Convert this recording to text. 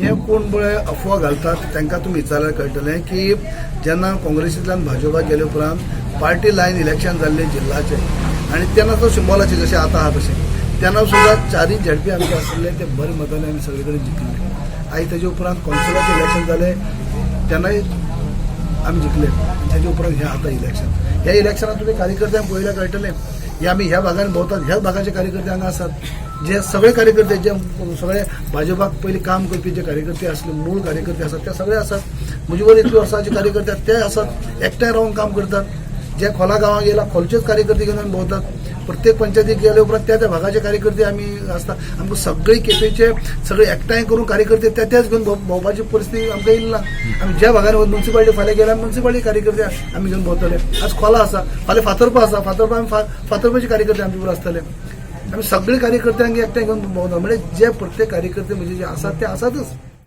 हे कोण पळय अफवा घालतात तांकां तुमी विचारल्यार कळटलें की जेन्ना काँग्रेसींतल्यान भाजपा गेले उपरांत पार्टी लायन इलेक्शन जाल्लें जिल्लाचें आनी तेन्ना तो सिंबॉलाचें जशें आतां आहा तशें, तेन्ना सुद्दां चारूय झेडपी आमचे आशिल्ले, ते बरे मतांनी आमी सगळे कडेन जिखले. आयज तेजे उपरांत कौन्सिलाचें इलेक्शन जालें, तेन्नाय आमी जिखले. आनी तेजे उपरांत हें आतां इलेक्शन, ह्या इलेक्शनात तुमी कार्यकर्त्यांक पळयल्यार कळटलें, हे आमी ह्या भागान भोंवतात, ह्याच भागाचे कार्यकर्ते हांगा आसात. जे सगळे कार्यकर्ते, जे सगळे भाजपाक पयलीं काम करपी जे कार्यकर्ते आसले, मूळ कार्यकर्ते आसात, ते सगळे आसात. म्हजे बरोबर इतले वर्सांचे कार्यकर्ते आसात, ते आसात, एकठांय रावन काम करतात. जे खोला गांवांत गेला, खोलचेच कार्यकर्ते घेवन आमी भोंवतात. प्रत्येक पंचायतीक गेले उपरांत त्या त्या भागाचे कार्यकर्ते आमी आसता. आमकां सगळे केपेंचे सगळे एकठांय करून कार्यकर्ते त्या त्याच घेवन भोंवपाची परिस्थिती आमकां येयली ना. आमी ज्या भागान म्युन्सिपालिटी फाल्यां गेल्यार म्युन्सिपालिटी कार्यकर्ते आमी घेवन भोंवतले. आज खोला आसा, फाल्यां फातर्पा आसा, फातर्पा आमी फातर्पाचे कार्यकर्ते आमचे बरोबर आसतले. आमी सगळे कार्यकर्त्यांक एकठांय घेवन भोंवता, म्हणजे जे प्रत्येक कार्यकर्ते म्हणजे जे आसात ते आसातच.